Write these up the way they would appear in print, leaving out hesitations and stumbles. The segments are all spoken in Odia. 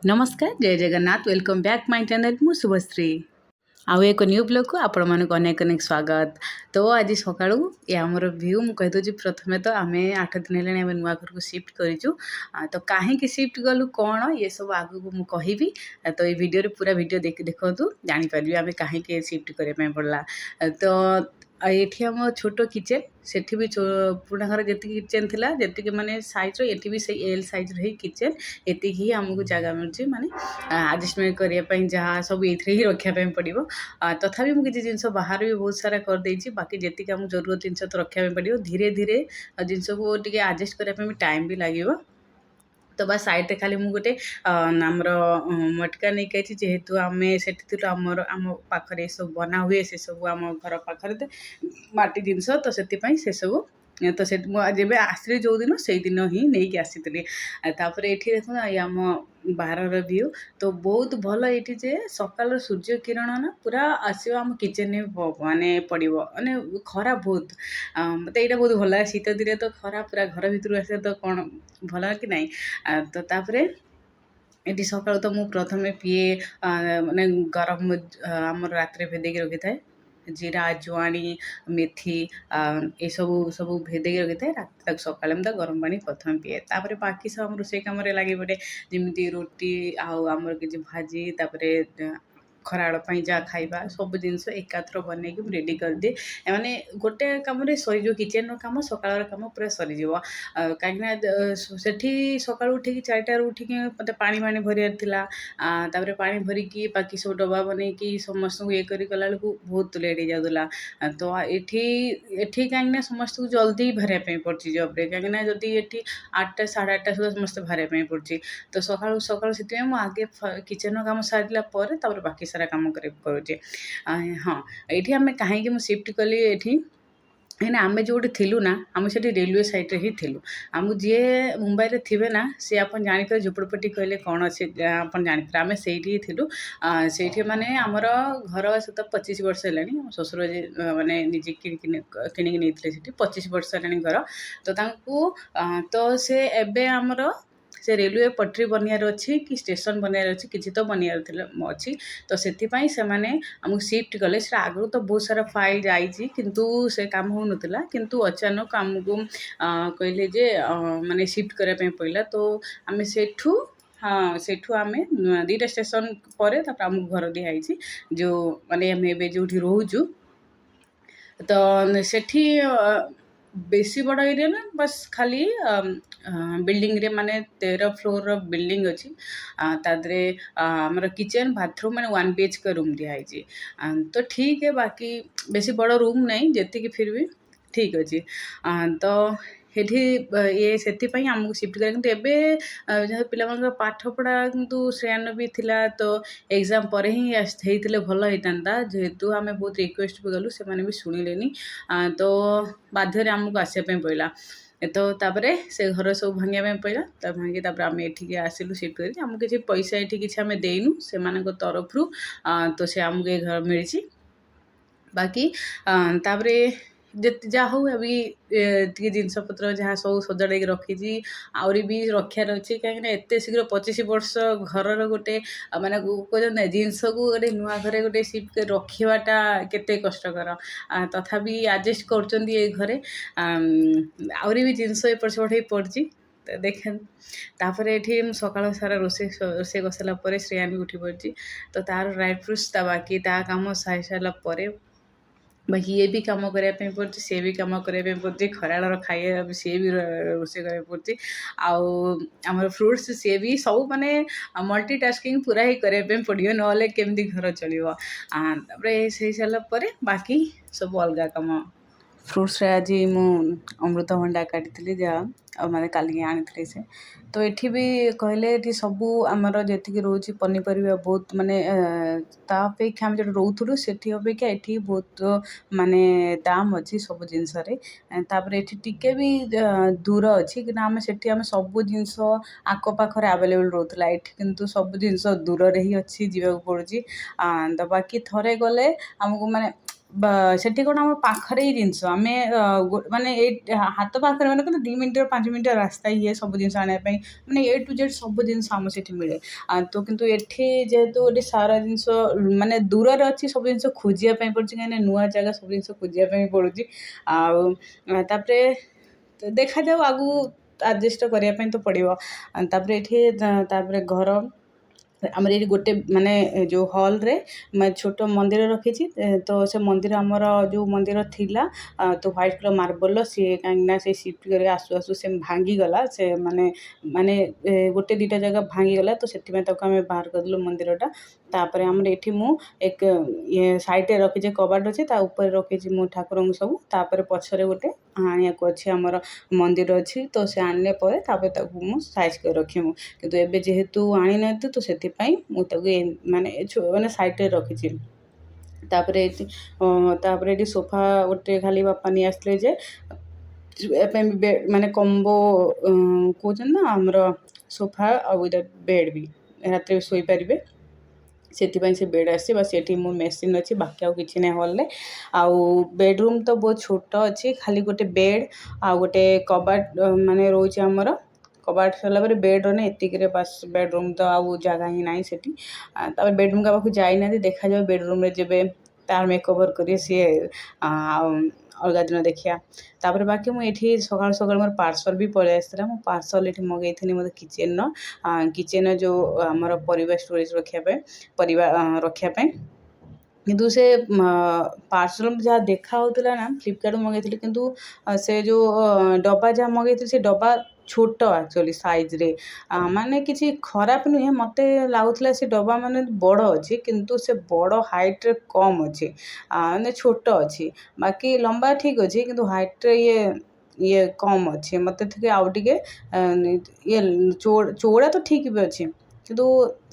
ନମସ୍କାର, ଜୟ Jagannath. Welcome back my channel. ମୁଁ ଶୁଭଶ୍ରୀ। ଆଉ ଏକ ନ୍ୟୁ ବ୍ଲଗ୍କୁ ଆପଣମାନଙ୍କୁ ଅନେକ ଅନେକ ସ୍ୱାଗତ। ତ ଆଜି ସକାଳୁ ଏ ଆମର ଭ୍ୟୁ ମୁଁ କହିଦେଉଛି। ପ୍ରଥମେ ତ ଆମେ 8 ଦିନ ହେଲାଣି ଆମେ ନୂଆ ଘରକୁ ସିଫ୍ଟ କରିଛୁ। ତ କାହିଁକି ସିଫ୍ଟ କଲୁ, କ'ଣ ଏସବୁ ଆଗକୁ ମୁଁ କହିବି। ତ ଏଇ ଭିଡ଼ିଓରେ ପୁରା ଭିଡ଼ିଓ ଦେଖି ଦେଖନ୍ତୁ, ଜାଣିପାରିବେ ଆମେ କାହିଁକି ସିଫ୍ଟ କରିବା ପାଇଁ ପଡ଼ିଲା। ତ ଆଉ ଏଠି ଆମ ଛୋଟ କିଚେନ୍। ସେଠି ବି ପୁରୁଣା ଘରେ ଯେତିକି କିଚେନ୍ ଥିଲା, ଯେତିକି ମାନେ ସାଇଜ୍ର, ଏଠି ବି ସେଇ ଏଲ୍ ସାଇଜ୍ର ହିଁ କିଚେନ୍। ଏତିକି ହିଁ ଆମକୁ ଜାଗା ମିଳୁଛି, ମାନେ ଆଡ଼ଜଷ୍ଟମେଣ୍ଟ କରିବା ପାଇଁ ଯାହା ସବୁ ଏଇଥିରେ ହିଁ ରଖିବା ପାଇଁ ପଡ଼ିବ। ତଥାପି ମୁଁ କିଛି ଜିନିଷ ବାହାରେ ବି ବହୁତ ସାରା କରିଦେଇଛି। ବାକି ଯେତିକି ଆମକୁ ଜରୁରତ ଜିନିଷ ତ ରଖିବା ପାଇଁ ପଡ଼ିବ। ଧୀରେ ଧୀରେ ଜିନିଷକୁ ଟିକେ ଆଡ଼ଜଷ୍ଟ କରିବା ପାଇଁ ବି ଟାଇମ୍ ବି ଲାଗିବ। ତ ବା ସାଇଡ଼୍ରେ ଖାଲି ମୁଁ ଗୋଟେ ଆମର ମଟକା ନେଇକି ଆଇଛି। ଯେହେତୁ ଆମେ ସେଠି ଥିଲୁ, ଆମର ଆମ ପାଖରେ ଏସବୁ ବନା ହୁଏ, ସେସବୁ ଆମ ଘର ପାଖରେ ତ ମାଟି ଜିନିଷ, ତ ସେଥିପାଇଁ ସେସବୁ ତ ସେ ମୁଁ ଯେବେ ଆସିଲି ଯେଉଁଦିନ, ସେଇଦିନ ହିଁ ନେଇକି ଆସିଥିଲି। ଆଉ ତାପରେ ଏଠି ଦେଖନ୍ତୁ, ଏଇ ଆମ ବାହାରର ଭ୍ୟୁ ତ ବହୁତ ଭଲ ଏଇଠି ଯେ ସକାଳର ସୂର୍ଯ୍ୟ କିରଣ ନା ପୁରା ଆସିବ, ଆମ କିଚେନରେ ମାନେ ପଡ଼ିବ। ମାନେ ଖରା ବହୁତ, ମୋତେ ଏଇଟା ବହୁତ ଭଲ ଲାଗେ। ଶୀତ ଦିନେ ତ ଖରା ପୁରା ଘର ଭିତରକୁ ଆସିଲେ, ତ କ'ଣ ଭଲ କି ନାହିଁ? ତ ତାପରେ ଏଠି ସକାଳୁ ତ ମୁଁ ପ୍ରଥମେ ପିଏ, ମାନେ ଗରମ ଆମର ରାତିରେ ଭେଦେଇକି ରଖିଥାଏ, ଜିରା, ଜୁଆଣି, ମେଥି ଏସବୁ ସବୁ ଭେଦେଇକି ରଖିଥାଏ ରାତି। ତାକୁ ସକାଳେ ମୁଁ ତାକୁ ଗରମ ପାଣି ପ୍ରଥମେ ପିଏ। ତାପରେ ବାକି ସବୁ ଆମ ରୋଷେଇ କାମରେ ଲାଗି ପଡ଼େ, ଯେମିତି ରୁଟି ଆଉ ଆମର କିଛି ଭାଜି, ତାପରେ ଖରାବେଳ ପାଇଁ ଯାହା ଖାଇବା, ସବୁ ଜିନିଷ ଏକାଥର ବନେଇକି ମୁଁ ରେଡ଼ି କରିଦିଏ। ମାନେ ଗୋଟେ କାମରେ ସରିଯିବ, କିଚେନ୍ର କାମ, ସକାଳର କାମ ପୁରା ସରିଯିବ। କାହିଁକିନା ସେଠି ସକାଳୁ ଉଠିକି, 4ଟାରୁ ଉଠିକି ମୋତେ ପାଣି ଫାଣି ଭରିବାର ଥିଲା। ତାପରେ ପାଣି ଭରିକି, ବାକି ସବୁ ଡବା ବନେଇକି, ସମସ୍ତଙ୍କୁ ଇଏ କରି କଲାବେଳକୁ ବହୁତ ଲେଟ୍ ହେଇଯାଉଥିଲା। ତ ଏଠି କାହିଁକିନା ସମସ୍ତଙ୍କୁ ଜଲ୍ଦି ବାହାରିବା ପାଇଁ ପଡ଼ୁଛି ଜବ୍ରେ। କାହିଁକିନା ଯଦି ଏଠି 8ଟା, 8:30 ସୁଦ୍ଧା ସମସ୍ତେ ବାହାରିବା ପାଇଁ ପଡ଼ୁଛି। ତ ସକାଳୁ ସକାଳୁ ସେଥିପାଇଁ ମୁଁ ଆଗେ କିଚେନ୍ର କାମ ସାରିଲା ପରେ ତାପରେ ବାକି ସାରା କାମ କରୁଛି। ହଁ, ଏଇଠି ଆମେ କାହିଁକି ମୁଁ ସିଫ୍ଟ କଲି ଏଠି? କାହିଁକିନା ଆମେ ଯେଉଁଠି ଥିଲୁ ନା, ଆମେ ସେଠି ରେଲୱେ ସାଇଡ଼୍ରେ ହିଁ ଥିଲୁ। ଆମକୁ ଯିଏ ମୁମ୍ବାଇରେ ଥିବେ ନା, ସେ ଆପଣ ଜାଣିପାରିବେ ଝୋପଡ଼ପଟ୍ଟି କହିଲେ କ'ଣ ଅଛି, ଆପଣ ଜାଣିପାରିବେ। ଆମେ ସେଇଠି ହିଁ ଥିଲୁ। ସେଇଠି ମାନେ ଆମର ଘର ସହିତ 25 ବର୍ଷ ହେଲାଣି। ଆମ ଶ୍ୱଶୁର ମାନେ ନିଜେ କିଣିକି କିଣିକି ନେଇଥିଲେ ସେଠି, 25 ବର୍ଷ ହେଲାଣି ଘର। ତ ତାଙ୍କୁ ତ ସେ ଏବେ ଆମର ସେ ରେଲୱେ ପଟ୍ରି ବନିବାର ଅଛି କି ଷ୍ଟେସନ ବନିବାର ଅଛି, କିଛି ତ ବନିବାର ଥିଲା, ଅଛି। ତ ସେଥିପାଇଁ ସେମାନେ ଆମକୁ ସିଫ୍ଟ କଲେ। ସେଟା ଆଗରୁ ତ ବହୁତ ସାରା ଫାଇଲ୍ ଯାଇଛି, କିନ୍ତୁ ସେ କାମ ହେଉନଥିଲା। କିନ୍ତୁ ଅଚାନକ ଆମକୁ କହିଲେ ଯେ ମାନେ ସିଫ୍ଟ କରିବା ପାଇଁ ପଡ଼ିଲା। ତ ଆମେ ସେଠୁ, ହଁ, ସେଠୁ ଆମେ ଦୁଇଟା ଷ୍ଟେସନ ପରେ ତାପରେ ଆମକୁ ଘର ଦିଆହେଇଛି, ଯେଉଁ ମାନେ ଆମେ ଏବେ ଯେଉଁଠି ରହୁଛୁ। ତ ସେଠି ବେଶୀ ବଡ଼ ଏରିଆ ନା, ବାସ୍ ଖାଲି ବିଲ୍ଡିଂରେ ମାନେ 13 ଫ୍ଲୋର୍ର ବିଲ୍ଡିଂ ଅଛି। ତା ଦେହରେ ଆମର କିଚେନ୍, ବାଥରୁମ୍, ମାନେ 1 BHK room ଦିଆହେଇଛି। ତ ଠିକ୍, ବାକି ବେଶୀ ବଡ଼ ରୁମ୍ ନାହିଁ ଯେତିକି, ଫିର୍ ବି ଠିକ୍ ଅଛି। ତ ସେଠି ଇଏ ସେଥିପାଇଁ ଆମକୁ ସିଫ୍ଟ କରିବା। କିନ୍ତୁ ଏବେ ଯାହା ପିଲାମାନଙ୍କର ପାଠପଢ଼ା, କିନ୍ତୁ ଶ୍ରେୟାନ ବି ଥିଲା, ତ ଏକ୍ଜାମ୍ ପରେ ହିଁ ହେଇଥିଲେ ଭଲ ହେଇଥାନ୍ତା। ଯେହେତୁ ଆମେ ବହୁତ ରିକ୍ୱେଷ୍ଟ ବି କଲୁ, ସେମାନେ ବି ଶୁଣିଲେନି, ତ ବାଧ୍ୟରେ ଆମକୁ ଆସିବା ପାଇଁ ପଡ଼ିଲା। ତ ତାପରେ ସେ ଘର ସବୁ ଭାଙ୍ଗିବା ପାଇଁ ପଡ଼ିଲା। ତ ଭାଙ୍ଗି ତାପରେ ଆମେ ଏଠିକି ଆସିଲୁ ସିଫ୍ଟ କରିକି। ଆମକୁ କିଛି ପଇସା ଏଠି କିଛି ଆମେ ଦେଇନୁ ସେମାନଙ୍କ ତରଫରୁ, ତ ସେ ଆମକୁ ଏ ଘର ମିଳିଛି। ବାକି ତାପରେ ଯେତେ ଯାହା ହଉ, ଏବେ ଟିକେ ଜିନିଷ ପତ୍ର ଯାହା ସବୁ ସଜାଡ଼ିକି ରଖିଛି। ଆହୁରି ବି ରଖିବାର ଅଛି, କାହିଁକିନା ଏତେ ଶୀଘ୍ର 25 ବର୍ଷ ଘରର ଗୋଟେ ମାନେ କହୁଛନ୍ତି ନା, ଜିନିଷକୁ ଗୋଟେ ନୂଆ ଘରେ ଗୋଟେ ସିଫ୍ଟ କରି ରଖିବାଟା କେତେ କଷ୍ଟକର। ତଥାପି ଆଡ଼ଜଷ୍ଟ କରୁଛନ୍ତି ଏ ଘରେ। ଆହୁରି ବି ଜିନିଷ ଏପଟ ସେପଟ ହେଇ ପଡ଼ିଛି, ତ ଦେଖନ୍ତୁ। ତାପରେ ଏଠି ମୁଁ ସକାଳ ସାରା ରୋଷେଇ ରୋଷେଇ କରିସାରିଲା ପରେ ଶ୍ରେୟାନ ବି ଉଠି ପଡ଼ିଛି। ତ ତାର ଡ୍ରାଏ ଫ୍ରୁଟ୍ସ, ତା ବାକି ତା କାମ ସାରି ସାରିଲା ପରେ ବାକି ଇଏ ବି କାମ କରିବା ପାଇଁ ପଡ଼ୁଛି, ସିଏ ବି କାମ କରିବା ପାଇଁ ପଡ଼ୁଛି। ଖରାବେଳର ଖାଇବା ବି ସିଏ ବି ରୋଷେଇ କରିବାକୁ ପଡ଼ୁଛି, ଆଉ ଆମର ଫ୍ରୁଟ୍ସ ସିଏ ବି ସବୁ, ମାନେ ମଲ୍ଟିଟାସ୍କିଂ ପୁରା ହିଁ କରିବା ପାଇଁ ପଡ଼ିବ, ନହେଲେ କେମିତି ଘର ଚଳିବ? ତାପରେ ହେଇ ସାରିଲା ପରେ ବାକି ସବୁ ଅଲଗା କାମ। ଫ୍ରୁଟ୍ସରେ ଆଜି ମୁଁ ଅମୃତଭଣ୍ଡା କାଟିଥିଲି, ଯାହା ଆଉ ମାନେ କାଲି ଆଣିଥିଲି ସେ। ତ ଏଠି ବି କହିଲେ ଏଠି ସବୁ ଆମର ଯେତିକି ରହୁଛି ପନିପରିବା ବହୁତ, ମାନେ ତା ଅପେକ୍ଷା ଆମେ ଯେଉଁଠି ରହୁଥିଲୁ ସେଠି ଅପେକ୍ଷା ଏଠି ବହୁତ ମାନେ ଦାମ୍ ଅଛି ସବୁ ଜିନିଷରେ। ତାପରେ ଏଠି ଟିକେ ବି ଦୂର ଅଛି, କିନ୍ତୁ ଆମେ ସେଠି ଆମେ ସବୁ ଜିନିଷ ଆଖପାଖରେ ଆଭେଲେବଲ୍ ରହୁଥିଲା। ଏଠି କିନ୍ତୁ ସବୁ ଜିନିଷ ଦୂରରେ ହିଁ ଅଛି, ଯିବାକୁ ପଡ଼ୁଛି। ତ ବାକି ଥରେ ଗଲେ ଆମକୁ ମାନେ ସେଠି କ'ଣ ଆମ ପାଖରେ ହିଁ ଜିନିଷ ଆମେ ମାନେ ଏଇ ହାତ ପାଖରେ ମାନେ କଣ 2 ମିନିଟ୍ର 5 ମିନିଟ୍ର ରାସ୍ତା ଇଏ ସବୁ ଜିନିଷ ଆଣିବା ପାଇଁ, ମାନେ ଏ ଟୁ ଜେଡ଼୍ ସବୁ ଜିନିଷ ଆମ ସେଠି ମିଳେ। ତ କିନ୍ତୁ ଏଠି ଯେହେତୁ ଏଠି ସାରା ଜିନିଷ ମାନେ ଦୂରରେ ଅଛି, ସବୁ ଜିନିଷ ଖୋଜିବା ପାଇଁ ପଡ଼ୁଛି, କାହିଁକିନା ନୂଆ ଜାଗା, ସବୁ ଜିନିଷ ଖୋଜିବା ପାଇଁ ପଡ଼ୁଛି। ଆଉ ତାପରେ ଦେଖାଯାଉ ଆଗକୁ, ଆଡ଼ଜଷ୍ଟ କରିବା ପାଇଁ ତ ପଡ଼ିବ। ତାପରେ ଏଠି ତାପରେ ଘର ଆମର ଏଇଠି ଗୋଟେ ମାନେ ଯେଉଁ ହଲ୍ରେ ଛୋଟ ମନ୍ଦିର ରଖିଛି। ତ ସେ ମନ୍ଦିର ଆମର ଯେଉଁ ମନ୍ଦିର ଥିଲା ତ ହ୍ୱାଇଟ୍ କଲର୍ ମାର୍ବଲର, ସିଏ କାହିଁକିନା ସେ ସିଫ୍ଟ କରିକି ଆସୁ ଆସୁ ସେ ଭାଙ୍ଗିଗଲା। ସେ ମାନେ ମାନେ ଗୋଟେ ଦୁଇଟା ଜାଗା ଭାଙ୍ଗିଗଲା, ତ ସେଥିପାଇଁ ତାକୁ ଆମେ ବାହାର କରିଦେଲୁ ମନ୍ଦିରଟା। ତାପରେ ଆମର ଏଠି ମୁଁ ଏକ ଇଏ ସାଇଡ଼୍ରେ ରଖିଛି, କବାଟ ଅଛି, ତା ଉପରେ ରଖିଛି ମୁଁ ଠାକୁରଙ୍କୁ ସବୁ। ତାପରେ ପଛରେ ଗୋଟେ ଆଣିବାକୁ ଅଛି, ଆମର ମନ୍ଦିର ଅଛି, ତ ସେ ଆଣିଲା ପରେ ତାପରେ ତାକୁ ମୁଁ ସାଇଜ୍ କରି ରଖିବୁ। କିନ୍ତୁ ଏବେ ଯେହେତୁ ଆଣିନାହାନ୍ତି, ତ ସେଥିପାଇଁ ମୁଁ ତାକୁ ମାନେ ମାନେ ସାଇଡ଼୍ରେ ରଖିଛି। ତାପରେ ଏଠି ସୋଫା ଗୋଟେ ଖାଲି ବାପା ନେଇ ଆସିଥିଲେ ଯେ ଶୋଇବା ପାଇଁ, ମାନେ କମ୍ବୋ କହୁଛନ୍ତି ନା ଆମର, ସୋଫା ଆଉ ଏଇଟା ବେଡ଼୍ ବି, ରାତିରେ ଶୋଇପାରିବେ, ସେଥିପାଇଁ ସେ ବେଡ଼୍ ଆସିଛି। ବାସ୍, ଏଠି ମୋ ମେସିନ୍ ଅଛି, ବାକି ଆଉ କିଛି ନାହିଁ ହଲ୍ରେ। ଆଉ ବେଡ଼ରୁମ୍ ତ ବହୁତ ଛୋଟ ଅଛି, ଖାଲି ଗୋଟେ ବେଡ଼୍ ଆଉ ଗୋଟେ କବାଟ ମାନେ ରହୁଛି ଆମର। କବାଟ ସରିଲା ପରେ ବେଡ଼୍ ରହୁନି, ଏତିକିରେ ବାସ୍ ବେଡ଼ରୁମ୍, ତ ଆଉ ଜାଗା ହିଁ ନାହିଁ ସେଠି। ତାପରେ ବେଡ଼ରୁମ୍ କାହା ପାଖକୁ ଯାଇନାହାନ୍ତି, ଦେଖାଯାଉ ବେଡ଼ରୁମ୍ରେ ଯେବେ ତାର ମେକଓଭର୍ କରିବେ ସିଏ, ଆଉ ଅଲଗା ଦିନ ଦେଖିବା। ତାପରେ ବାକି ମୁଁ ଏଠି ସକାଳୁ ସକାଳୁ ମୋର ପାର୍ସଲ୍ ବି ପଳେଇ ଆସିଥିଲା। ମୁଁ ପାର୍ସଲ୍ ଏଠି ମଗେଇଥିଲି ମୋତେ କିଚେନ୍ର କିଚେନ୍ର ଯେଉଁ ଆମର ପରିବା ଷ୍ଟୋରେଜ୍ ରଖିବା ପାଇଁ, ପରିବା ରଖିବା ପାଇଁ। କିନ୍ତୁ ସେ ପାର୍ସଲ୍ ଯାହା ଦେଖା ହେଉଥିଲା ନା, ଫ୍ଲିପକାର୍ଟରୁ ମଗେଇଥିଲି, କିନ୍ତୁ ସେ ଯେଉଁ ଡବା ଯାହା ମଗେଇଥିଲି, ସେ ଡବା ଛୋଟ ଆକ୍ଚୁଆଲି ସାଇଜ୍ରେ। ମାନେ କିଛି ଖରାପ ନୁହେଁ, ମୋତେ ଲାଗୁଥିଲା ସେ ଡବା ମାନେ ବଡ଼ ଅଛି, କିନ୍ତୁ ସେ ବଡ଼ ହାଇଟ୍ରେ କମ୍ ଅଛି, ମାନେ ଛୋଟ ଅଛି। ବାକି ଲମ୍ବା ଠିକ୍ ଅଛି, କିନ୍ତୁ ହାଇଟ୍ରେ ଇଏ ଇଏ କମ୍ ଅଛି। ମୋତେ ଟିକେ ଆଉ ଟିକେ ଇଏ ଚଉଡ଼ା ତ ଠିକ୍ ବି ଅଛି, କିନ୍ତୁ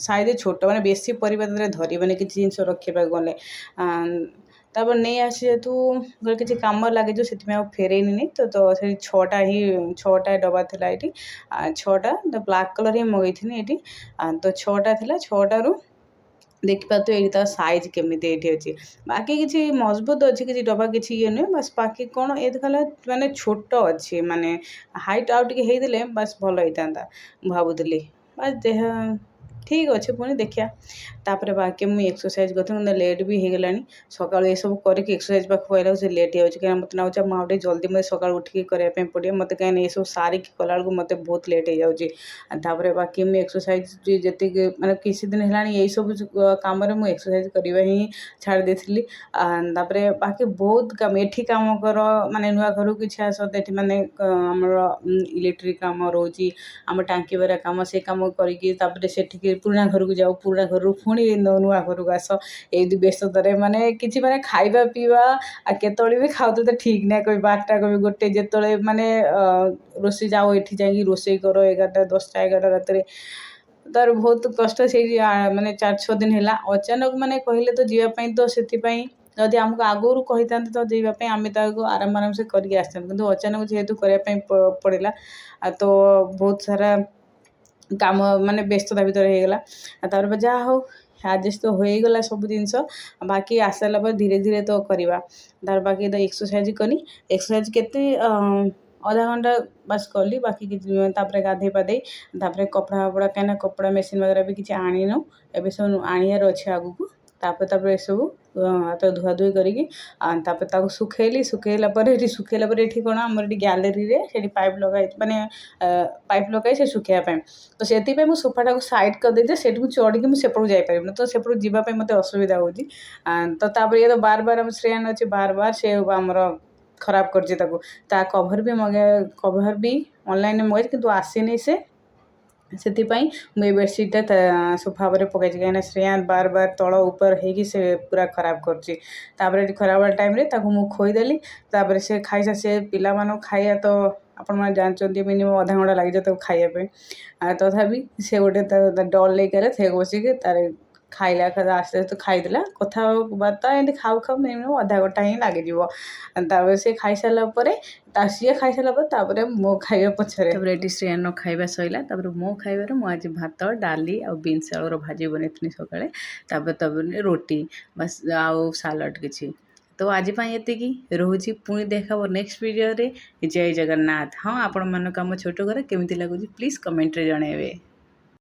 ସାଇଜ୍ ଛୋଟ, ମାନେ ବେଶୀ ପରିବା ଦେହରେ ଧରିବନି କିଛି ଜିନିଷ ରଖିବାକୁ ଗଲେ। ତାପରେ ନେଇ ଆସି ଯେହେତୁ କିଛି କାମ ଲାଗିଯିବ, ସେଥିପାଇଁ ଆଉ ଫେରେଇଲିନି। ତ ସେଇ ଛଅଟା ହିଁ, ଛଅଟା ଡବା ଥିଲା ଏଇଠି, ଛଅଟା ତ ବ୍ଲାକ୍ କଲର୍ ହିଁ ମଗେଇଥିଲି ଏଇଠି। ତ ଛଅଟା ଥିଲା, ଛଅଟାରୁ ଦେଖିପାରୁଥିବେ ଏଇଠି ତା ସାଇଜ୍ କେମିତି ଏଇଠି ଅଛି। ବାକି କିଛି ମଜବୁତ ଅଛି, କିଛି ଡବା କିଛି ଇଏ ନୁହେଁ। ବାସ୍ ବାକି କ'ଣ ଏ ହେଲା ମାନେ ଛୋଟ ଅଛି, ମାନେ ହାଇଟ୍ ଆଉ ଟିକେ ହେଇଥିଲେ ବାସ୍ ଭଲ ହେଇଥାନ୍ତା ମୁଁ ଭାବୁଥିଲି। ବାସ୍ ଦେହ ଠିକ୍ ଅଛି, ପୁଣି ଦେଖିବା। ତାପରେ ବାକି ମୁଁ ଏକ୍ସରସାଇଜ୍ କରିଥିଲି, ମୋତେ ଲେଟ୍ ବି ହେଇଗଲାଣି। ସକାଳୁ ଏସବୁ କରିକି ଏକ୍ସରସାଇଜ୍ ପାଖକୁ ଆଇଲାବେଳକୁ ସେ ଲେଟ୍ ହେଇଯାଉଛି, କାହିଁକିନା ମୋତେ ଲାଗୁଛି ମୁଁ ଆଉ ଟିକେ ଜଲ୍ଦି ମୋତେ ସକାଳୁ ଉଠିକି କରିବା ପାଇଁ ପଡ଼ିବ ମୋତେ, କାହିଁକିନା ଏସବୁ ସାରିକି କଲାବେଳକୁ ମୋତେ ବହୁତ ଲେଟ୍ ହେଇଯାଉଛି। ତାପରେ ବାକି ମୁଁ ଏକ୍ସରସାଇଜ୍ ଯେତିକି ମାନେ କିଛି ଦିନ ହେଲାଣି ଏଇସବୁ କାମରେ ମୁଁ ଏକ୍ସରସାଇଜ୍ କରିବା ହିଁ ଛାଡ଼ି ଦେଇଥିଲି। ତାପରେ ବାକି ବହୁତ କାମ ଏଠି, କାମ କର, ମାନେ ନୂଆ ଘରକୁ କିଛି ଆସ, ଏଠି ମାନେ ଆମର ଇଲେକ୍ଟ୍ରିକ୍ କାମ ରହୁଛି, ଆମ ଟାଙ୍କି ଭରା କାମ, ସେ କାମ କରିକି ତାପରେ ସେଠିକି ପୁରୁଣା ଘରକୁ ଯାଉ, ପୁରୁଣା ଘରରୁ ପୁଣି ନୂଆ ଘରକୁ ଆସ। ଏଇଠି ବ୍ୟସ୍ତତାରେ ମାନେ କିଛି ମାନେ ଖାଇବା ପିଇବା ଆଉ କେତେବେଳେ ବି ଖାଉଥିବେ ତ ଠିକ୍ ନାହିଁ, କହିବି 12ଟା, କହିବି 1, ଯେତେବେଳେ ମାନେ ରୋଷେଇ ଯାଉ, ଏଠି ଯାଇକି ରୋଷେଇ କର 11ଟା, 10ଟା, 11ଟା ରାତିରେ। ତାର ବହୁତ କଷ୍ଟ। ସେଇ ମାନେ 4-6 ଦିନ ହେଲା ଅଚାନକ ମାନେ କହିଲେ ତ ଯିବା ପାଇଁ, ତ ସେଥିପାଇଁ ଯଦି ଆମକୁ ଆଗରୁ କହିଥାନ୍ତେ ତ ଯିବା ପାଇଁ, ଆମେ ତାକୁ ଆରାମ ଆରାମସେ କରିକି ଆସିଥାନ୍ତୁ। କିନ୍ତୁ ଅଚାନକ ଯେହେତୁ କରିବା ପାଇଁ ପଡ଼ିଲା, ଆଉ ତ ବହୁତ ସାରା କାମ ମାନେ ବ୍ୟସ୍ତତା ଭିତରେ ହେଇଗଲା। ଆଉ ତାପରେ ଯାହା ହଉ ଆଡ଼ଜଷ୍ଟ ତ ହୋଇଗଲା ସବୁ ଜିନିଷ। ବାକି ଆସିସାରିଲା ପରେ ଧୀରେ ଧୀରେ ତ କରିବା। ତାର ବାକି ତ ଏକ୍ସରସାଇଜ୍ କଲି, ଏକ୍ସରସାଇଜ୍ କେତେ ଅଧା ଘଣ୍ଟା ବାସ୍ କଲି। ବାକି କିଛି ତାପରେ ଗାଧୋଇ ପାଧେଇ ତାପରେ କପଡ଼ା ଫପଡ଼ା, କାହିଁକିନା କପଡ଼ା ମେସିନ୍ ବଗେରା ବି କିଛି ଆଣିନୁ, ଏବେ ସବୁ ଆଣିବାର ଅଛି ଆଗକୁ। ତାପରେ ତାପରେ ଏସବୁ ତ ଧୁଆ ଧୁଇ କରିକି ତାପରେ ତାକୁ ଶୁଖେଇଲି। ଶୁଖେଇଲା ପରେ ଏଠି ଶୁଖେଇଲା ପରେ ଏଠି କ'ଣ ଆମର ଏଠି ଗ୍ୟାଲେରୀରେ ସେଠି ପାଇପ୍ ଲଗା ହେଇଛି, ମାନେ ପାଇପ୍ ଲଗାଇ ସେ ଶୁଖେଇବା ପାଇଁ। ତ ସେଥିପାଇଁ ମୁଁ ସୋଫାଟାକୁ ସାଇଡ଼୍ କରିଦେଇଛି, ସେଠି ମୁଁ ଚଢ଼ିକି ମୁଁ ସେପଟକୁ ଯାଇପାରିବିନି, ତ ସେପଟକୁ ଯିବା ପାଇଁ ମୋତେ ଅସୁବିଧା ହେଉଛି। ତ ତାପରେ ଇଏ ତ ବାର ବାର ଆମ ଶ୍ରେୟାନ ଅଛି, ବାର ବାର ସେ ଆମର ଖରାପ କରିଛି ତାକୁ। ତା କଭର୍ ବି ମଗେଇ, କଭର୍ ବି ଅନଲାଇନ୍ରେ ମଗେଇଛି, କିନ୍ତୁ ଆସିନି ସେ। ସେଥିପାଇଁ ମୁଁ ଏ ବେଡ଼ସିଟ୍ଟା ସୋଫା ଉପରେ ପକାଇଛି, କାହିଁକିନା ଶ୍ରେୟାନ ବାର ବାର ତଳ ଉପର ହେଇକି ସେ ପୁରା ଖରାପ କରୁଛି। ତାପରେ ଏଠି ଖରାବେଳ ଟାଇମ୍ରେ ତାକୁ ମୁଁ ଖୋଇଦେଲି। ତାପରେ ସେ ଖାଇସା ସେ ପିଲାମାନଙ୍କୁ ଖାଇବା ତ ଆପଣମାନେ ଜାଣିଛନ୍ତି, ମିନିମମ୍ ଅଧା ଘଣ୍ଟା ଲାଗିଯିବ ତାକୁ ଖାଇବା ପାଇଁ। ଆଉ ତଥାପି ସେ ଗୋଟେ ତା ଡଲ୍ ନେଇକି ଆଇଲା, ସେ ବସିକି ତାର ଖାଇଲା, ଆସ୍ତେ ଆସ୍ତେ ଖାଇଦେଲା। କଥାବାର୍ତ୍ତା ଏମିତି ଖାଉ ଖାଉ ମିନିମମ୍ ଅଧା ଘଣ୍ଟା ହିଁ ଲାଗିଯିବ। ତାପରେ ସେ ଖାଇସାରିଲା ପରେ ତା ସିଏ ଖାଇସାରିଲା ପରେ ତାପରେ ମୋ ଖାଇବା ପଛରେ। ତାପରେ ଏଠି ଶ୍ରେୟାନର ଖାଇବା ସରିଲା। ତାପରେ ମୋ ଖାଇବାରେ ମୁଁ ଆଜି ଭାତ, ଡାଲି ଆଉ ବିନ୍ସ ଆଳୁର ଭାଜି ବନେଇଥିଲି ସକାଳେ। ତାପରେ ତାପରେ ରୁଟି ବାସ୍ ଆଉ ସାଲାଡ଼ କିଛି। ତ ଆଜି ପାଇଁ ଏତିକି ରହୁଛି। ପୁଣି ଦେଖା ହେବ ନେକ୍ସଟ ଭିଡ଼ିଓରେ। ଜୟ ଜଗନ୍ନାଥ। ହଁ, ଆପଣମାନଙ୍କୁ ଆମ ଛୋଟ ଘର କେମିତି ଲାଗୁଛି, ପ୍ଲିଜ୍ କମେଣ୍ଟରେ ଜଣାଇବେ।